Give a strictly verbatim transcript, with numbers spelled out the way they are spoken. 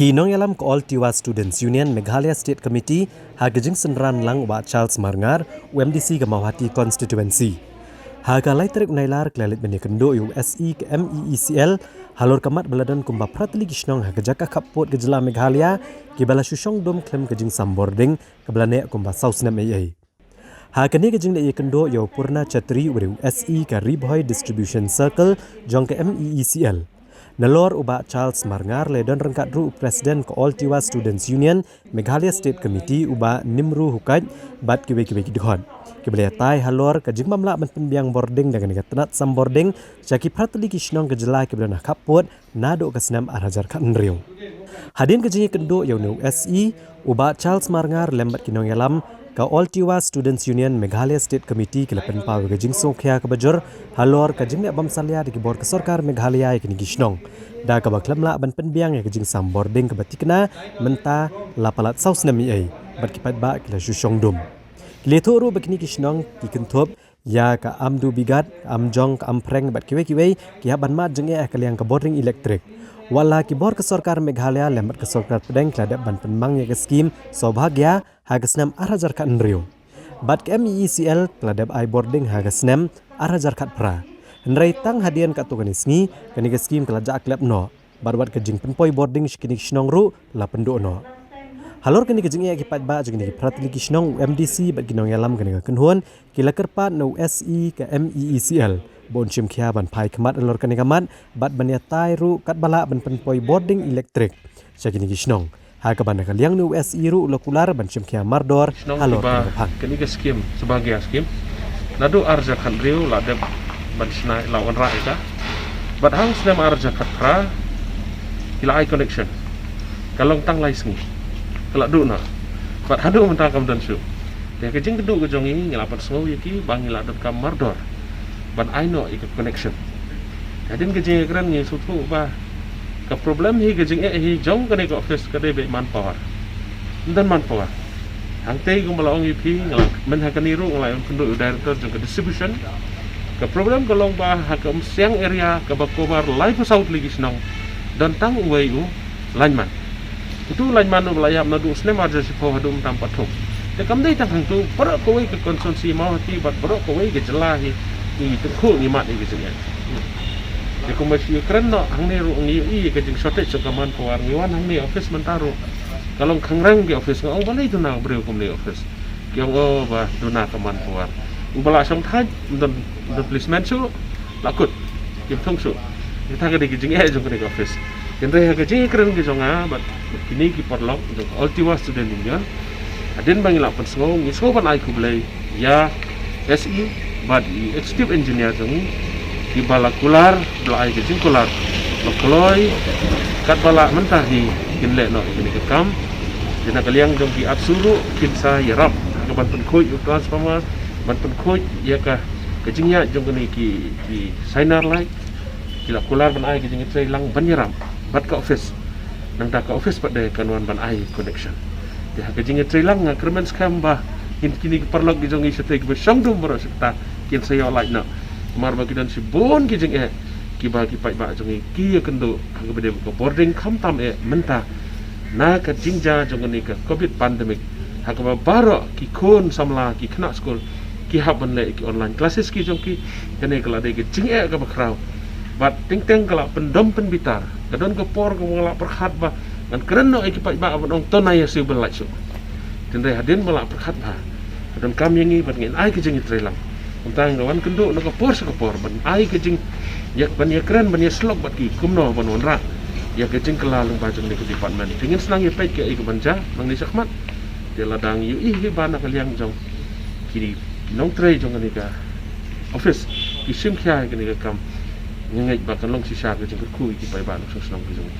Ki nongïalam ka All Tiwa Students Union Meghalaya State Committee ha ka jingsynran lang u Bah Charles Marngar, u M D C ka Mawhati Constituency. Ha ka lai tarik u Nailar ki la leit ban ïakynduh ïa u S E ka M E E C L halor ka mat ba la don kumba phra tylli ki shnong ha ka jaka khappud ka jylla Meghalaya kiba la shu shong dum khlem ka jingsam bording kaba la neh kumba saw snem ei ei. Ha kane ka jingleit ïakynduh ïa u Purna Chatri, u dei u S E ka Ri Bhoi Distribution Circle jong ka M E E C L. Nalor u Bah Charles Marngar, la don ryngkat ruh u President ka All Tiwa Students Union Meghalaya State Committee, u Bah Nimru Hukait, bad kiwei kiwei ki dkhot kiba la ïatai halor ka jingbym lah ban pynbiang bording da kane ka tnat sam bording sha ki phra tylli ki shnong ka jylla kiba don ha khappud naduh ka snem ar hajar khathynriew. Hadien ka jingïakynduh ïa une u S E, u Bah Charles Marngar lem bad ki nongïalam ka All Tiwa Students Union Meghalaya State Committee ki la pynpaw ïa ka jingsngewkhia kaba jur halor ka jingleh bymsalia da ki bor ka sorkar Meghalaya ïa kine ki shnong, da kaba khlem lah ban pynbiang ïa ka jingsam bording kaba thikna mynta la palat saw snem ei ei, bad ki paidbah ki la shu shong dum. Ki la ïathuh ruh ba kine ki shnong ki kynthup ïa ka Amdubigat, ka Amjong, ka Ampreng bad kiwei kiwei ki hap ban mad jingeh ha ka liang ka bording elektrik. Wat la ki bor ka sorkar Meghalaya lem bad ka sorkar pdeng ki la dep ban pynmang ïa ka skim Saubhagya ha ka snem ar hajar khathynriew. Bad ka M E E C L ka la dep ai bording ha ka snem ar hajar khatphra. Hynrei tang hadien katto katne sngi kane ka skim ka la jah klep noh. Bad wat ka jingpynpoi bording sha kine ki shnong ruh la pynduh noh. Halor kane ka jingeh ki paidbah jong kine ki phra tylli ki shnong, u M D C bad ki nongïalam kane ka kynhun ki la kyrpad na u S E ka M E E C L ba un shim khia ban phai khmat halor kane ka mat bad ban ïatai ruh katba lah ban pynpoi bording elektrik sha kine ki shnong. Ha kaba na ka liang une u S E ruh u la kular ban shim khia mardor halor kane ka phang. Kane ka skim, Saubhagya skim, naduh ar hajar khathynriew la dep ban shna, la wanrah ïa ka. Bad ha u snem ar hajar khatphra ki la ai connection. Ka long tang lai sngi ka la duh noh. Bad haduh mynta kam don shuh. Te ka jingkynduh ka jong ngi, ngi la pynsngew ïa ki ba ngi la donkam mardor ban ai noh ïa ka connection. Hadien ka jingkren ngi sngewthuh ba ka problem hi, ka jingeh hi jong kane ka office ka dei beit manpower. Ym don manpower. Hangtei kumba la ong ïa phi, nga la, mynha kane ruh nga la ïakynduh ïa u director jong ka distribution. Ka problem ka long ba ha ka Umsiang area kaba cover laiphew saw tylli ki shnong, don tang uwei u lineman. Utu u lineman uba la ïap naduh u snem ar hajar shiphew haduh mynta ym pat thung. Te kam dei tang hangtu, baroh kawei ka constituency Mawhati bad baroh kawei ka jylla hi, ngi tyngkhuh ngi mad ïa ka jingeh. Te kumba shu kren noh hangne ruh ngi ïohi ïa ka jing shortage jong ka manpower, ngi wan hangne office mynta ruh ka long khangrang ki office, nga ong balei duna briew kumne office. Ki ong, oh, ba duna ka manpower. Uba la shong thait, ym don, ym don policeman shuh, la kut, kim thung shuh. Kata ka dei ka jingeh jong kane ka office. Hynrei ha ka jingkren ka jong nga bad kine ki paralok jong ka All Tiwa Student Union, hadien ba ngi la pynsngew, ngi sngew ban ai khublei ïa S E bad i executive engineer jong ngi, kiba la kular, ba la ai ka jingkular ba kloi katba lah mynta hi kin leh noh ïa kane ka kam. Te na ka liang jong ki ADSU ruh kin sa ïarap ha ka ban pynkhuid ïa u transformer, ban pynkhuid ïa ka, ka jingïaid jong kane ki, ki solar light. Ki la kular ban ai ka jingïatreilang ban ïarap bad ka office. Nangta ka office pat de kan wan ban ai connection. Te ha ka jingïatreilang nga kyrmen skhem ba kin, kine ki paralok ki jong ngi shatei kiba shong dum baroh shi katta kin sa ïoh lait noh. Namar ba ki don shibun ki jingeh kiba ki paidbah jong ngi ki ïakynduh ha kaba dei ka bording, khamtam eh mynta na ka jingjia jong kane ka covid pandemic, ha kaba baroh ki khun samla, ki khynnah skul ki hap ban leh ki online classes ki jong ki. Kane ka la dei ka jingeh kaba khraw. Bad teng teng ka la pyndom pynbitar. Ka don ka por kaba nga la pyrkhat ba ngan kren noh ïa ki paidbah ban ong to na ïa siew ban lait shuh. Hynrei hadien ba la pyrkhat ba ka donkam ïa ngi ban ngin ai ka jingïatreilang, kumta ngi la wan kynduh na ka por sha ka por ban ai ka jing, ïa ban ïakren, ban ïasyllok bad ki kumno ban wanrah ïa ka jingkylla lyngba jong kane ka department. Te ngin sa nang ïa peit kaei kaban jia nangne shakhmat. Te lada ngi ïohi hi ba na ka liang jong ki nongtrei jong kane ka office ki shim khia ïa kane ka kam, nga ngeit ba kan long shisha ka jingkyrkhu ïa ki paidbah nongshong shnong ki jong ngi.